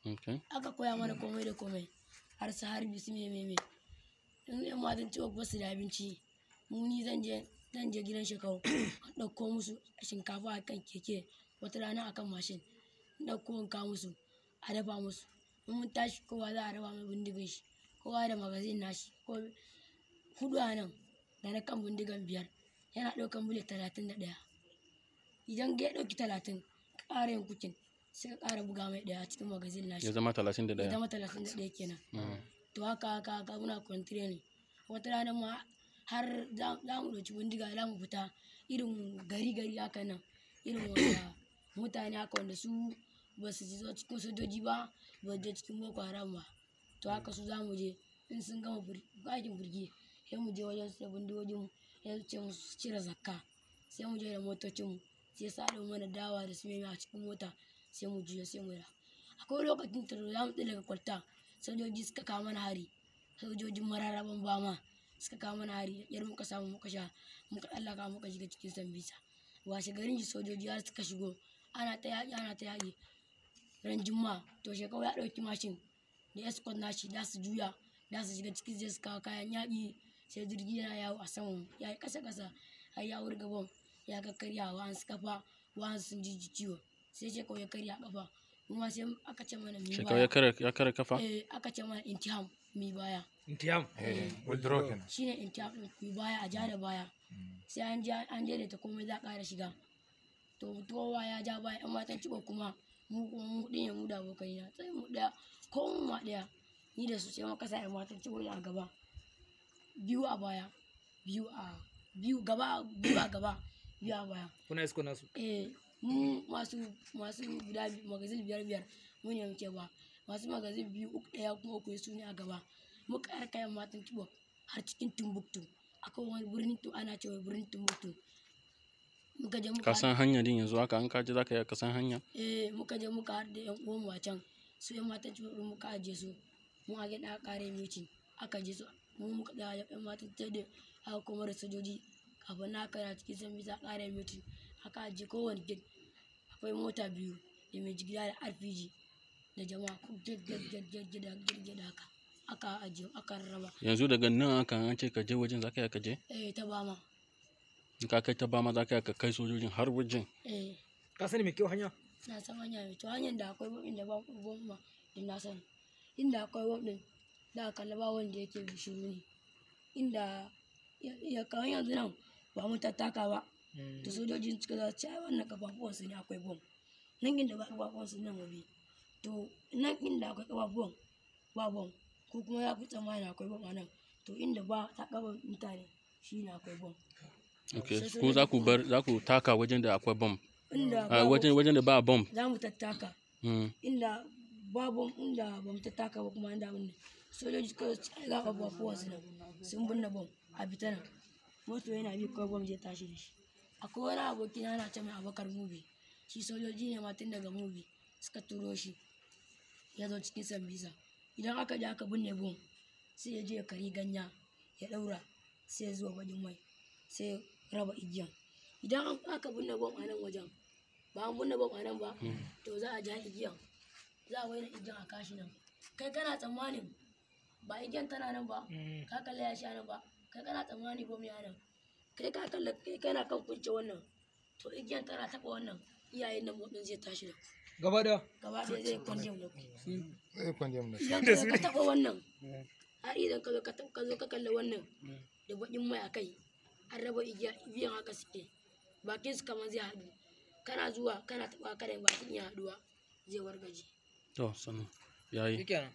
Okay. Aka koya mana komai da komai, har su harbi su me me me. In yan matan Chibok ba su da abinci, mu ni zan je gidan Shekau in ɗauko musu shinkafa a kan keke, wata rana a kan mashin. In ɗauko in kawo musu, a dafa musu. In mun tashi, kowa za a raba mai bindigan shi, kowa da magazine nashi, ko huɗu a nan da na kan bindigan biyar, yana ɗaukan bullet 31. Idan ya ɗauki 30, ka ƙara yin cocking, sai ka ƙara buga mai ɗaya a cikin magazine nashi. Ya zama talatin da Ya ɗaya. zama 31 kenan. To haka haka haka muna koyon training. Wata rana ma har za mu ɗauki bindiga, za mu fita irin gari gari haka nan, irin wanda mutane haka wanda su ba su zo cikin sojoji ba, ba su je cikin Boko Haram ba. To haka su za mu je, in sun gama aikin birgi, sai mu je wajen su da bindigogin mu, sai su ce musu su cire zakka. Sai mu je da motocin mu, sai su haɗo mana dawa da su meme a cikin mota, sai mu juyo, sai mu dawo. Akwai lokacin da za mu tsallaka kwalta, sojoji suka kawo mana hari. Sojojin Mararaban Bama suka kawo mana hari, da ƙyar muka samu muka sha, muka tsallaka muka shiga cikin Sambisa. Washe garin shi sojoji har suka shigo, ana ta yaƙi, ana ta yaƙi. Ran Juma'a, to Shekau ya ɗauki mashin da escort nashi, za su juya, za su shiga ciki, sai su kawo kayan yaƙi, sai jirgi yana yawo a saman mu, ya yi ƙasa ƙasa har ya wurga bom, ya kakkarya wa'ansu ƙafa, wa'ansu sun jijji ciwo. Sai Shekau ya karya ƙafa. Mu ma sai aka ce mana mu yi Shekau baya. ya kare kafa? Eh, aka ce mana intiham, mu yi baya. Intiham. Eh, withdraw kenan. Shine intiham ɗin, ku yi baya, a ja da baya. Sai an ja an daidaita komai, za a ƙara shiga. To kowa ya ja baya, ƴan matan Chibok kuma, mu kuma mu huɗu ne, mu da abokaina, sai mu ɗaya ko mu ma ɗaya ni da su, sai muka sa ƴan matan Chibok a gaba, biyu a baya, biyu a biyu gaba, biyu a gaba, biyu a baya. Kuna escort nasu. Eh, mu masu guda magazine biyar biyar mu ne muke ba masu magazine biyu, uku, ɗaya kuma uku, su ne a gaba. Muka raka ƴan matan Chibok har cikin Timbuktu. Akwai wani birnin tu ana cewa birnin Timbuktu. Muka je muka Ka san hanya din yanzu haka, an ka je za ka iya ka san hanya? Eh, muka je muka haɗu da ƴan uwanmu a can. Su ƴan matan Chibok ɗin muka ajiye su. Mu a gida aka ƙara meeting, aka je su, mu muka tsaya ƴan matan da aka koma da sojoji. Kafin nan aka na cikin Sambisa, ƙara meeting, aka ajiye kowane gate akwai mota biyu da mai jigila da RPG da jama'a ko gate gate gate gate gate gate haka aka ajiye, aka rarraba. Yanzu daga nan haka an ce ka je wajen, za ka iya ka je? Eh, ta Bama. In ka kai ta Bama, za ka iya ka kai sojojin har wajen? Eh. Ka sani mai kyau hanya? Na san hanya mai kyau, hanyar da akwai bom, inda ba bom ma din na sani. Inda akwai bom din da aka kalla ba wanda yake bi, shiru ne. Inda ya kawai yanzu nan ba mu tattaka ba, to sojojin suka za su ce ai wannan kafafuwansu ne akwai bom. Nan inda ba kafafuwansu nan mu bi. To nan inda akwai kafafuwan ba bom, ko kuma ya fi tsammani akwai bom a nan, to inda ba ta kafa mutane shine akwai bom. Okay. Sai Ko za ku bar, za ku taka wajen da akwai bom? Inda Ah, ba wajen da ba bom. Za mu tattaka. Inda babu, inda ba mu tattaka ba kuma, inda abin sojoji suka ce ai ga kafafuwansu nan sun binne bom, a fita nan, moto yana bi kawai bom zai tashi da shi. Akwai wani aboki na, ana ce mai Abakar Mubi, shi sojoji ne ma, tun daga Mubi suka turo shi ya zo cikin Sambisa. Idan aka je aka binne bom, sai ya je ya kari ganya ya ɗaura, sai ya zuba baƙin mai, sai ya raba igiyan. Idan aka binne bom a nan wajen, ba an binne bom a nan ba, to za a ja igiyan, za a waina igiyan a kashi nan. Kai kana tsammanin ba igiyan tana nan ba, ka kalla ya sha nan ba, kai kana tsammani bom ya nan, kai ka kalla, kai kana kan kunce wannan, to igiyan tana taɓa wannan iyayen nan, bom ɗin zai tashi da ku. Gaba da. Gaba ɗaya zai kwanje da ku. Zai kwanje mu da Idan ka zo ka taɓa wannan, har idan ka zo ka taɓa, ka zo ka kalla wannan da baƙin mai a kai, an raba igiya, igiyan haka suke, bakin su kamar zai haɗu, kana zuwa kana taɓa, kada bakin ya haɗuwa, zai wargaje. To sannu yayi. Shikenan.